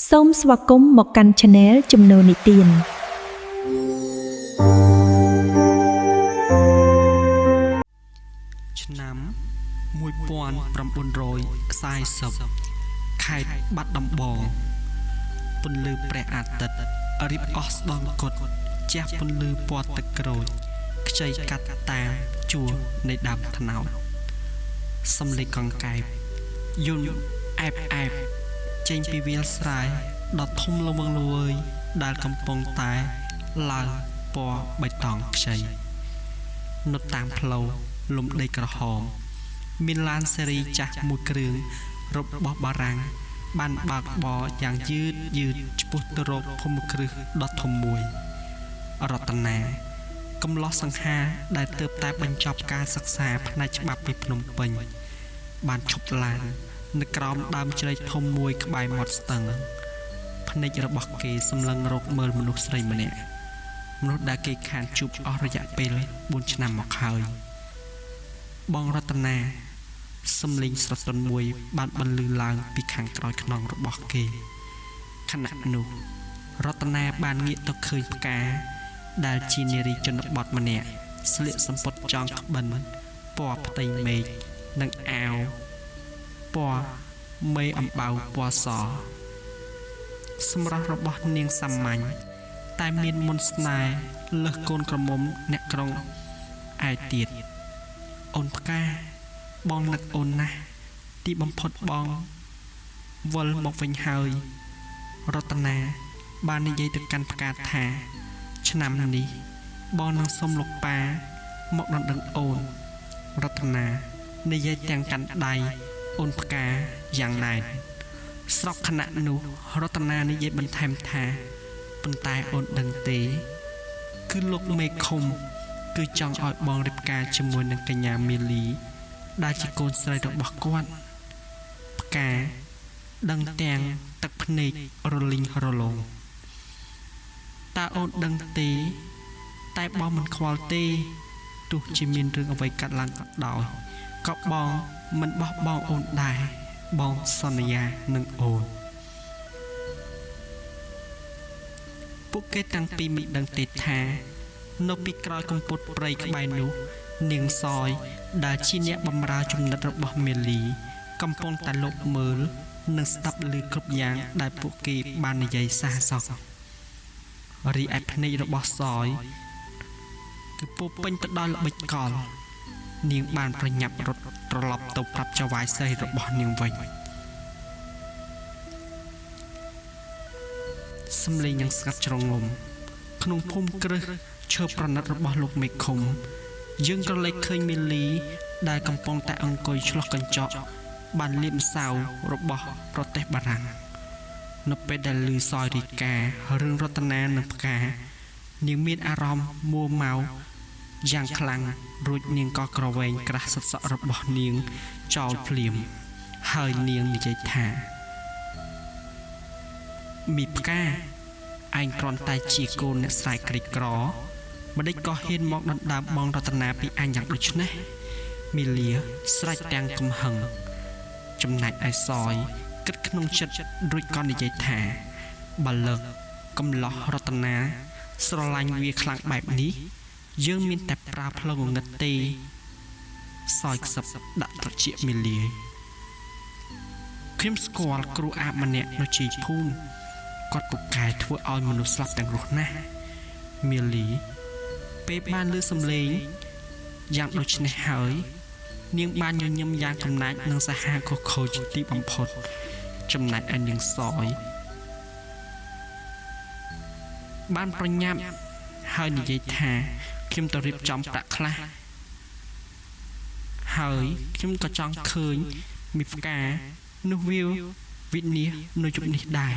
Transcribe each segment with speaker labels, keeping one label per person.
Speaker 1: សូមស្វាគមន៍មកកាន់ Channel ជំនោនិទាន
Speaker 2: ឆ្នាំ1940ខេត្តបាត់ដំបងពន្លឺព្រះអាទិត្យរៀបអស់ស្ដងគត់ជះពន្លឺពណ៌ទឹកក្រូចខ្ចីកាត់តាមជួរនៃដើមត្នោតសំលេងកង្កែបយន្តអែបអែបចេញពីវាលស្រែដ៏ធំល្វឹងល្វើយដែលកំពុងតែឡើងពណ៌បៃតងខ្ចីនៅតាមផ្លូវលំដីក្រហមមានឡានស៊េរីចាស់មួយគ្រឿងរបស់បារាំងបានបើកបរយ៉ាងយឺតយឺតឆ្ពោះទៅរកភូមិគ្រឹះដ៏ធំមួយរតនាកំឡោះសង្ហាដែលទើបតែបញ្ចប់ការសិក្សាផ្នែកច្បាប់ពីភ្នំពេញបានឈប់ឡាននៅក្រោមដើមជ្រៃធំមួយក្បែរមាត់ស្ទឹងភ្នែករបស់គេសម្លឹងរកមើលមនុស្សស្រីម្នាក់មនុស្សដែលគេខានជួបអស់រយៈពេល4ឆ្នាំមកហើយបងរតនាសំលេងស្រទន់មួយបានបន្លឺឡើងពីខាងក្រោយខ្នងរបស់គេខណៈនោះរតនាបានងាកទៅឃើញផ្កាដែលជានារីជនបទម្នាក់ស្លៀកសំពត់ចងក្បិនពណ៌ផ្ទៃមេឃនិងអាវពណ៌មេអំបៅពណ៌សសម្រស់របស់នាងសាមញ្ញតែមានមន្តស្នេហ៍លើសកូនក្រមុំអ្នកក្រុងឯទៀតអូនផ្កាបងនឹកអូនណាស់ទីបំផុតបងវិលមកវិញហើយរតនាបាននិយាយទៅកាន់ផ្កាថាឆ្នាំនេះបងនឹងសុំលោកប៉ាមកដណ្ដឹងអូនរតនានិយាយទាំងកាន់ដៃអូនផ្កាយ៉ាងណែនស្របខណៈនោះរតនានិយាយបន្ថែមថាប៉ុន្តែអូនដឹងទេគឺលោកមេឃុំគឺចង់ឲ្យបងរៀបការជាមួយនឹងកញ្ញាមីលីដែលជាកូនស្រីរបស់គាត់ផ្កាដឹងទាំងទឹកភ្នែករលីងរលោងតើអូនដឹងទេតែបងមិនខ្វល់ទេទោះជាមានរឿងអ្វីកាត់ឡើងក៏ដោយក៏បងមិនបោះបង់អូនដែរបងសន្យានឹងអូនពួកគេតាំងពីមិនដឹងទេថានៅពីក្រោយកំពតព្រៃក្បែរនោះនាងសយដែលជាអ្នកបម្រើចំណិតរបស់មេលីកំពុងតែលបមើលនិងស្ដាប់ឮគ្រប់យ៉ាងដែលពួកគេបាននិយាយសាសោរីឯភ្នែករបស់សយគឺពោពេញទៅដោយល្បិចកលនាងបានប្រញាប់រត់ត្រឡប់ទៅប្រាប់ចៅហ្វាយស្រីរបស់នាងវិញសំលេងយ៉ាងស្ងាត់ជ្រងំក្នុងភូមិគ្រឹះឈើប្រណិតរបស់លោកមេឃុំយើងក៏លេចឃើញមីលីដែលកំពុងតែអង្គុយឆ្លោះកញ្ចក់បានលាបម្សៅរបស់ប្រទេសបារាំងនៅពេលដែលឮសយរីការឿងរតនានិងផ្កានាងមានអារម្មណ៍មួម៉ៅយ៉ាងខ្លាំងរួចនាងក៏ក្រវែងក្រាស់សិតសក់របស់នាងចោលភ្លាមហើយនាងនិយាយថាមីផ្កាឯងគ្រាន់តែជាកូនអ្នកស្រែក្រីក្រម្ដេចក៏ហ៊ានមកដណ្ដើមបងរតនាពីអញយ៉ាងដូចនេះមីលាស្រែកទាំងកំហឹងចំណែកឯសយគិតក្នុងចិត្តរួចក៏និយាយថាបើលើកកំឡោះរតនាស្រឡាញ់វាខ្លាំងបែបនេះយើងមានតែប្រើផ្លូវងងឹតទេសយខ្សឹបដាក់ត្រចៀកមីលាខ្ញុំស្គាល់គ្រូអាបម្នាក់នៅជ័យភូមិគាត់ពូកែធ្វើឲ្យមនុស្សស្លាប់ទាំងរស់ណាស់មីលីពេលបានលើសំឡេងយ៉ាងដូចនេះហើយនាងបានញញឹមយ៉ាងកំណាចនិងសាហាវខខូចទីបំផុតចំណែកឯនាងសយបានប្រញាប់ហើយនិយាយថាខ្ញុំទៅរៀបចំប្រាក់ខ្លះហើយខ្ញុំក៏ចង់ឃើញមីផ្កានោះវាវិនិច្ឆ័យនៅជុំនេះដែរ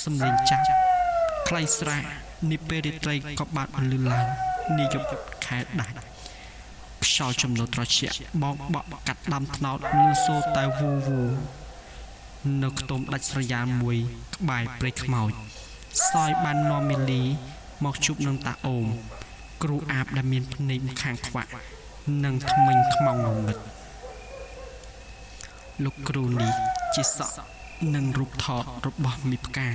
Speaker 2: សំលេងចាស់ខ្លៃស្រាកនេះពេលរាត្រីក៏បានបន្លឺឡើងនាយប់ខែដាច់ខ្យល់ចំណុតត្រជាក់បោកបក់កាត់ដើមត្នោតលឺសូរតែវូវូនៅខ្ទមដាច់ស្រយាលមួយក្បែរព្រៃខ្មោចសយបាននាំមីលីមកជួបនឹងតាអូមគ្រូអាបដែលមានភ្នែកម្ខាងខ្វាក់និងថ្មិញខ្មៅងងឹត លោកគ្រូនេះជាសក់និងរូបថតរបស់មីផ្កា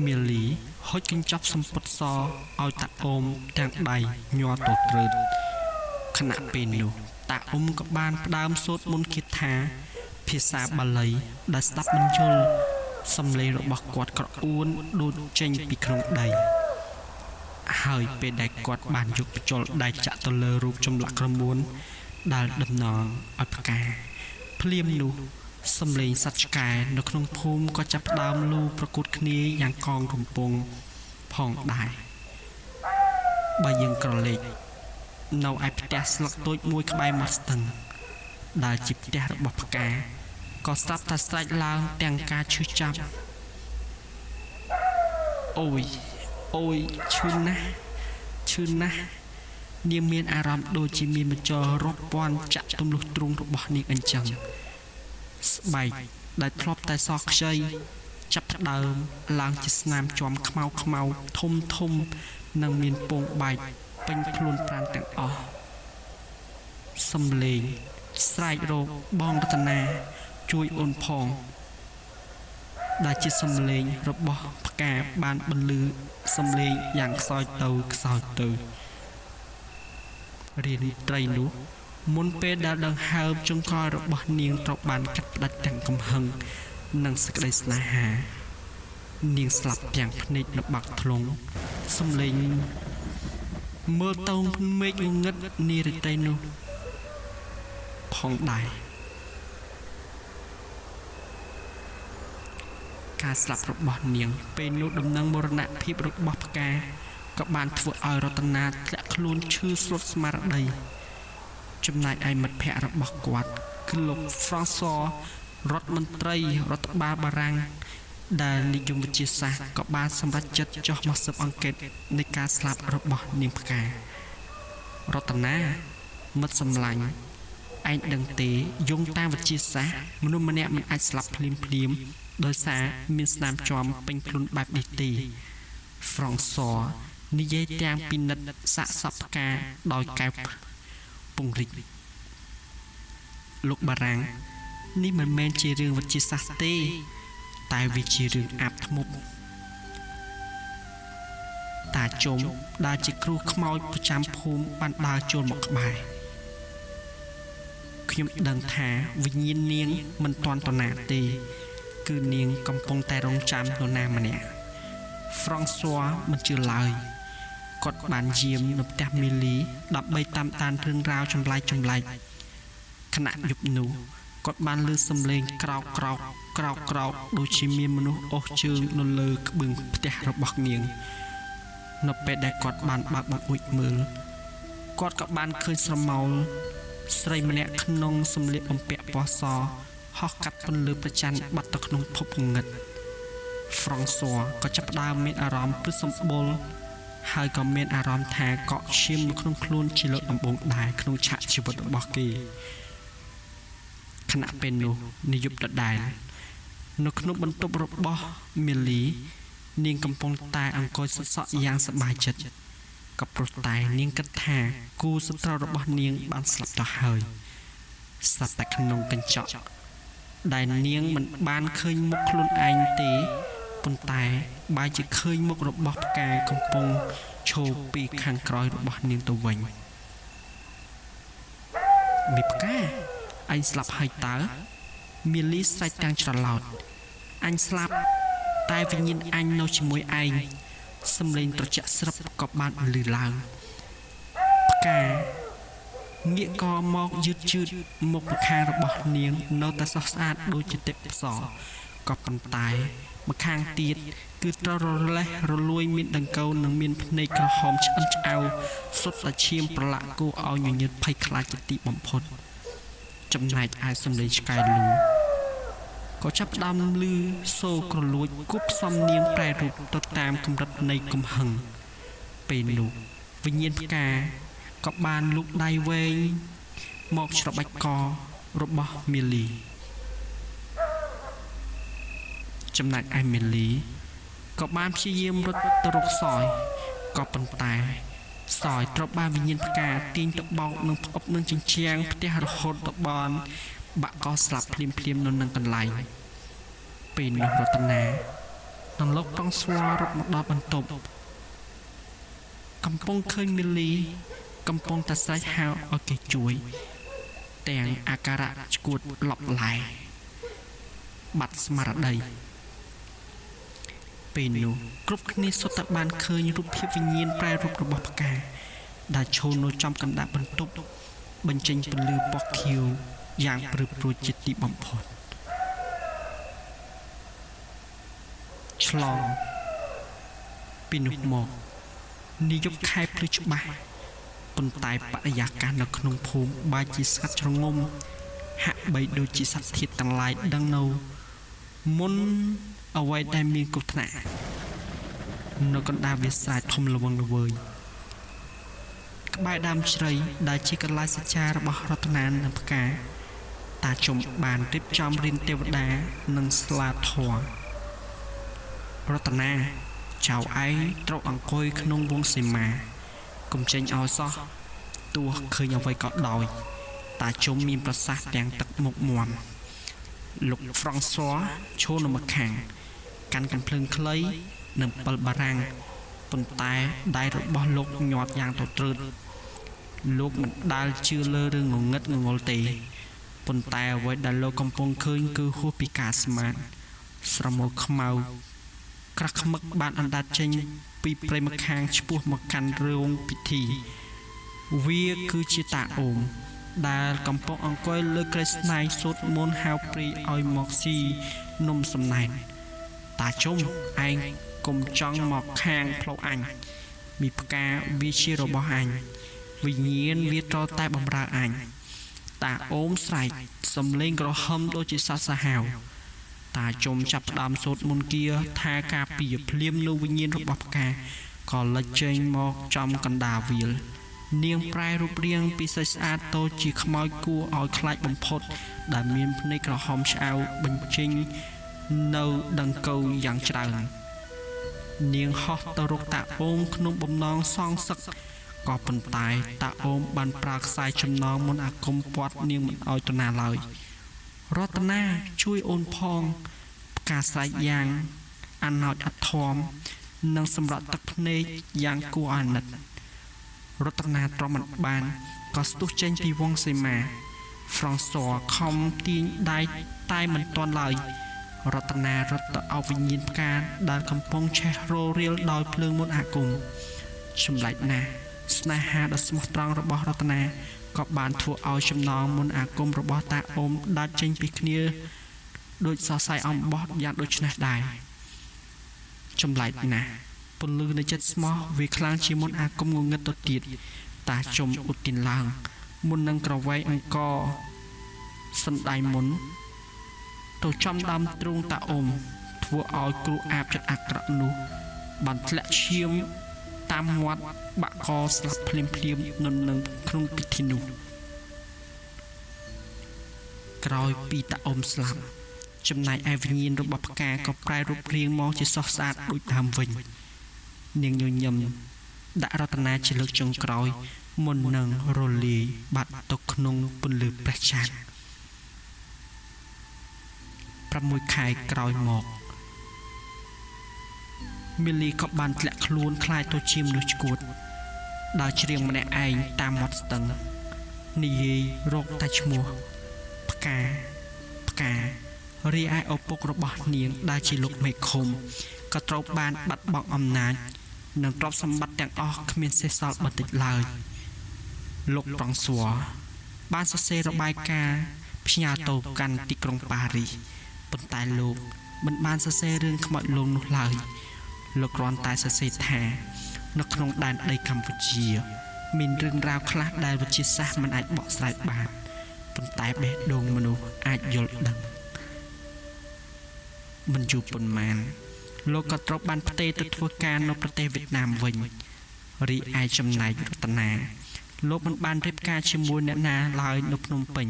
Speaker 2: មីលីហុចកញ្ចប់សំពត់សឲ្យតាអ៊ំទាំងដៃញ័រទទ្រើតខណៈពេលនោះតាអ៊ំក៏បានផ្ដើមសូត្រមន្តគាថាភាសាបាលីដែលស្ដាប់មិនយល់សំឡេងរបស់គាត់ក្រអួនដូចចេញពីក្នុងដីហើយពេលដែលគាត់បានយកបញ្ចុលដៃចាក់ទៅលើរូបចម្លាក់ក្រមួនដែលតំណាងឲ្យផ្កាភ្លាមនោះសំឡេងសត្វឆ្កែនៅក្នុងភូមិក៏ចាប់ផ្ដើមលូប្រកួតគ្នាយ៉ាងកងកំពង់ផងដែរបើយើងក្រឡេកនៅឯផ្ទះស្លឹកតូចមួយក្បែរមាត់ស្ទឹងដែលជាផ្ទះរបស់ផ្កាក៏ស្រាប់តែស្រែកឡើងទាំងការឈឺចាប់អូយអូយឈឺណាស់ឈឺណាស់នាងមានអារម្មណ៍ដូចជាមានម្ចររាប់ពាន់ចាក់ទម្លុះទ្រូងរបស់នាងអញ្ចឹងស្បែកដែលធ្លាប់តែសខ្ចីចាប់ផ្ដើមឡើងជាស្នាមជាំខ្មៅខ្មៅធំធំនិងមានពងបែកពេញខ្លួនប្រាណទាំងអស់សំឡេងស្រែករកបងរតនាជួយអូនផងដែលជាសំឡេងរបស់ផ្កាបានបន្លឺសំឡេងយ៉ាងខ្សោយទៅខ្សោយទៅរាត្រីនោះមុនពេលដែលដង្ហើមចុងក្រោយរបស់នាងត្រូវបានកាត់ផ្តាច់ទាំងកំហឹងនិងសេចក្តីស្នេហានាងស្លាប់ទាំងភ្នែកលបាក់ធ្លុងសំឡេងមើលទៅមេឃងងឹតនារាត្រីនោះផងដែរការស្លាប់របស់នាងពេលនោះដំណឹងមរណភាពរបស់ផ្កាក៏បានធ្វើឲ្យរតនាធ្លាក់ខ្លួនឈឺស្លុតស្មារតីចំណែកឯមិត្តភ័ក្តិរបស់គាត់គឺលោកហ្វ្រង់សរដ្ឋមន្ត្រីរដ្ឋបាលបារាំងដែលនិយមវិទ្យាសាស្ត្រក៏បានសម្រេចចិត្តចុះមកស៊ើបអង្កេតនៃការស្លាប់របស់នាងផ្ការតនាមិត្តសម្លាញ់ឯងដឹងទេយោងតាមវិទ្យាសាស្ត្រមនុស្សម្នាក់មិនអាចស្លាប់ភ្លាមភ្លាមដោយសារមានស្នាមជាំពេញខ្លួនបែបនេះទេហ្វ្រង់សនិយាយទាំងពិនិត្យសាកសពផ្កាដោយកែវពង្រីកលោកបារាំងនេះមិនមែនជារឿងវិទ្យាសាស្ត្រទេតែវាជារឿងអាបធ្មប់តាជុំដែលជាគ្រូខ្មោចប្រចាំភូមិបានដើរចូលមកក្បែរខ្ញុំដឹងថាវិញ្ញាណនាងមិនទាន់តណាទេគឺនាងកំពុងតែរងចាំនរណាម្នាក់ហ្វ្រង់សួមិនជឿឡើយគាត់បានយាមនៅផ្ទះមីលីដើម្បីតាមដានរឿងរ៉ាវចម្លែកចម្លែកខណៈយប់នោះគាត់បានឮសំឡេងក្រោកក្រោកក្រោកក្រោកដូចជាមានមនុស្សអូសជើងនៅលើក្បឿងផ្ទះរបស់នាងនៅពេលដែលគាត់បានបើកបង្អួចមើលគាត់ក៏បានឃើញស្រមោលស្រីម្នាក់ក្នុងសម្លៀកបំពាក់ពណ៌សហោះកាត់ពន្លឺប្រច័ណ្ឌបាត់ទៅក្នុងភពងងឹតហ្វ្រង់សួក៏ចាប់ផ្ដើមមានអារម្មណ៍ព្រឺសម្បុរហើយក៏មានអារម្មណ៍ថាកក់ឈាមនៅក្នុងខ្លួនជាលើកដំបូងដែរក្នុងឆាកជីវិតរបស់គេខណៈពេលនោះនាយប់ដដែលនៅក្នុងបន្ទប់របស់មីលីនាងកំពុងតែអង្គុយសុតសក់យ៉ាងសប្បាយចិត្តក៏ព្រោះតែនាងគិតថាគូសត្រូវរបស់នាងបានស្លាប់ទៅហើយស្លាប់តែក្នុងកញ្ចក់ដែលនាងមិនបានឃើញមុខខ្លួនឯងទេប៉ុន្តែបែរជាឃើញមុខរបស់ផ្កាកំពុងឈរពីខាងក្រោយរបស់នាងទៅវិញមីផ្កាអញស្លាប់ហើយតើមីលីស្រែកទាំងច្រឡោតអញស្លាប់តែវិញ្ញាណអញនៅជាមួយឯងសំឡេងត្រជាក់ស្រឹបក៏បានបន្លឺឡើងផ្កាងាកកមកយឺតយឺតមុខម្ខាងរបស់នាងនៅតែស្រស់ស្អាតដូចជាទេពកោសល្យក៏ប៉ុន្តែម្ខាងទៀតគឺត្រូវរលេះរលួយមានដង្កូវនិងមានភ្នែកក្រហមឆ្អិនឆ្អៅសុទ្ធតែឈាមប្រឡាក់គួរឲ្យញញើតភ័យខ្លាចជាទីបំផុតចំណែកឯសំឡេងឆ្កែលូក៏ចាប់ផ្ដើមឮសូរក្រលួចគប់ផ្សំនាងប្រែរូបទៅតាមកម្រិតនៃកំហឹងពេលនោះវិញ្ញាណផ្កាក៏បានលូកដៃវែងមកច្របាច់ករបស់មីលីចំណែកឯមីលីក៏បានព្យាយាមរត់ទៅរកសយក៏ប៉ុន្តែសយត្រូវបានវិញ្ញាណផ្កាទាញទៅបោកនឹងផ្អប់នឹងជញ្ជាំងផ្ទះរហូតដល់បាន បាក់កស្លាប់ភ្លាមភ្លាមនៅនឹងកន្លែងពេលនោះរតនានិងលោកប្រងស្វរត់មកដល់បន្ទប់កំពុងឃើញមីលីកំពុងតែស្រែកហៅឲ្យគេជួយទាំងអាការៈឈួតលប់ឡែបាត់ស្មារតីពេលនោះគ្រប់គ្នាសុទ្ធតែបានឃើញរូបភាពវិញ្ញាណប្រែរូបរបស់ផ្កាដែលឈរនៅចំកណ្ដាលបន្ទប់បញ្ចេញពន្លឺពណ៌ខៀវយ៉ាងព្រឺព្រួចជាទីបំផុតឆ្លងពីនោះមកនាយប់ខែភ្លឺច្បាស់ប៉ុន្តែបរិយាកាសនៅក្នុងភូមិបែរជាស្ងាត់ជ្រងំហាក់បីដូចជាសត្វធាតុទាំងឡាយដឹងនៅមុនអ្វីដែលមានគ្រោះថ្នាក់នៅកណ្ដាលវាលស្រែធំល្វឹងល្វើយក្បែរដើមជ្រៃដែលជាកន្លែងសច្ចារបស់រតនានិងផ្កាតាជុំបានរៀបចំរៀនទេវតានិងស្លាធម៌រតនាចៅឯងត្រូវអង្គុយក្នុងវងសីមាកុំចេញឲ្យសោះទោះឃើញអ្វីក៏ដោយតាជុំមានប្រសាសន៍ទាំងទឹកមុខមាំលោកហ្វ្រង់ស័រឈរនៅម្ខាងកាន់កាំភ្លើងខ្លីនិងពិលបារាំងប៉ុន្តែដៃរបស់លោកញាត់យ៉ាងទទ្រើតលោកមិនដែលជឿលើរឿងងងឹតងងល់ទេប៉ុន្តែអ្វីដែលលោកកំពុងឃើញគឺហួសពីការស្មានស្រមោលខ្មៅក្រាស់ខ្មឹកបានអណ្ដែតចេញពីព្រៃម្ខាងឆ្ពោះមកកាន់រោងពិធីវាគឺជាតាអូមដែលកំពុងអង្គុយលើគ្រែស្នែងសូត្រមន្តហៅព្រាយឲ្យមកស៊ីនំសំណែនតាជុំឯងកុំចង់មកខាងផ្លូវអញមីផ្កាវាជារបស់អញវិញ្ញាណវាត្រូវតែបំរើអញតាអូមស្រែកសំលេងក្រហមដូចជាសត្វសាហាវតាជុំចាប់ផ្ដើមសូត្រមន្តគាថាការពារភ្លាមនៅវិញ្ញាណរបស់ផ្កាក៏លេចចេញមកចំកណ្ដាលវាលនាងប្រែរូបរាងពីស្អាតស្អាតទៅជាខ្មោចគួរឲ្យខ្លាចបំផុតដែលមានភ្នែកក្រហមឆ្អៅបញ្ចេញនៅដង្កូវយ៉ាងច្រើននាងហោះទៅរកតាអូមក្នុងបំណងសងសឹកក៏ប៉ុន្តែតាអូមបានប្រើខ្សែចំណងមន្តអាគមព័ទ្ធនាងមិនឲ្យទៅណាឡើយរតនាជួយអូនផងផ្កាស្រែកយ៉ាងអណោចអធមនិងសម្រក់ទឹកភ្នែកយ៉ាងគួរអាណិតរតនាទ្រាំមិនបានក៏ស្ទុះចេញពីវងសីមាហ្វ្រង់ស័រខំទាញដៃតែមិនទាន់ឡើយរតនារត់ទៅអោបវិញ្ញាណផ្កាដែលកំពុងឆេះរោរៀលដោយភ្លើងមន្តអាគមចម្លែកណាស់ស្នេហាដ៏ស្មោះត្រង់របស់រតនាក៏បានធ្វើឲ្យចំណងមន្តអាគមរបស់តាអូមដាច់ចេញពីគ្នាដូចសរសៃអំបោះយ៉ាងដូចនេះដែរចម្លែកណាស់ពន្លឺនៃចិត្តស្មោះវាខ្លាំងជាមន្តអាគមងងឹតទៅទៀតតាជុំឧទានឡើងមុននឹងក្រវែងអង្គសណ្ដែងមុនទៅចំដើមទ្រូងតាអូមធ្វើឲ្យគ្រូអាបចិត្តអាក្រក់នោះបានធ្លាក់ឈាមតាមមាត់បាក់កស្លាប់ភ្លាមភ្លាមនៅនឹងក្នុងពិធីនោះក្រោយពីតាអូមស្លាប់ចំណែកឯវិញ្ញាណរបស់ផ្កាក៏ប្រែរូបរាងមកជាស្រស់ស្អាតដូចដើមវិញនាងញញឹមដាក់រតនាជាលើកចុងក្រោយមុននឹងរលាយបាត់ទៅក្នុងពន្លឺព្រះច័ន្ទ6ខែក្រោយមកមីលីក៏បានធ្លាក់ខ្លួនคล้ายទៅជាមនុស្សឈួតដើរច្រៀងម្នាក់ឯងតាមមាត់ស្ទឹងនិយាយរកតែឈ្មោះផ្កាផ្ការីឯឪពុករបស់នាងដែលជាលោកមេឃុំក៏ត្រូវបានបាត់បង់អំណាចនិងទ្រព្យសម្បត្តិទាំងអស់គ្មានសេសសល់បន្តិចឡើយលោកប្រងសួរបានសរសេររបាយការណ៍ផ្ញើទៅកាន់ទីក្រុងប៉ារីសប៉ុន្តែលោកមិនបានសរសេររឿងខ្មោចលងនោះឡើយលោកគ្រាន់តែសរសេរថានៅក្នុងដែនដីកម្ពុជាមានរឿងរ៉ាវខ្លះដែលវិទ្យាសាស្ត្រមិនអាចបកស្រាយបានប៉ុន្តែបេះដូងមនុស្សអាចយល់ដឹងមិនយូរប៉ុន្មានលោកក៏ត្រូវបានផ្ទេរទៅធ្វើការនៅប្រទេសវៀតណាមវិញរីឯចំណែករតនាលោកមិនបានរៀបការជាមួយអ្នកណាឡើយនៅភ្នំពេញ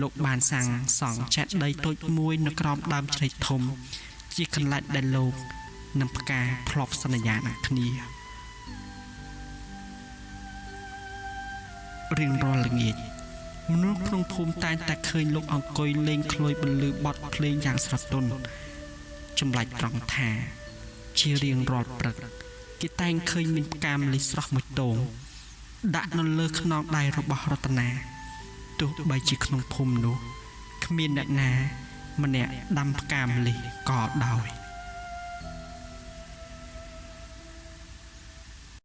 Speaker 2: លោកបានសាងសង់ចេតិយតូចមួយនៅក្រោមដើមជ្រៃធំជាកន្លែងដែលលោកនិងផ្កាធ្លាប់សន្យានឹងគ្នារៀងរាល់ល្ងាច មនុស្សក្នុងភូមិតែងតែឃើញលោកអង្គុយលេងឃ្លុយបន្លឺបទភ្លេងយ៉ាងស្រទន់ចម្លែកត្រង់ថា ជារៀងរាល់ព្រឹកគេតែងឃើញមានផ្កាម្លិះស្រស់មួយទងដាក់នៅលើខ្នងដៃរបស់រតនាទោះបីជាក្នុងភូមិនោះគ្មានអ្នកណាម្នាក់ដាំផ្កាម្លិះក៏ដោយ។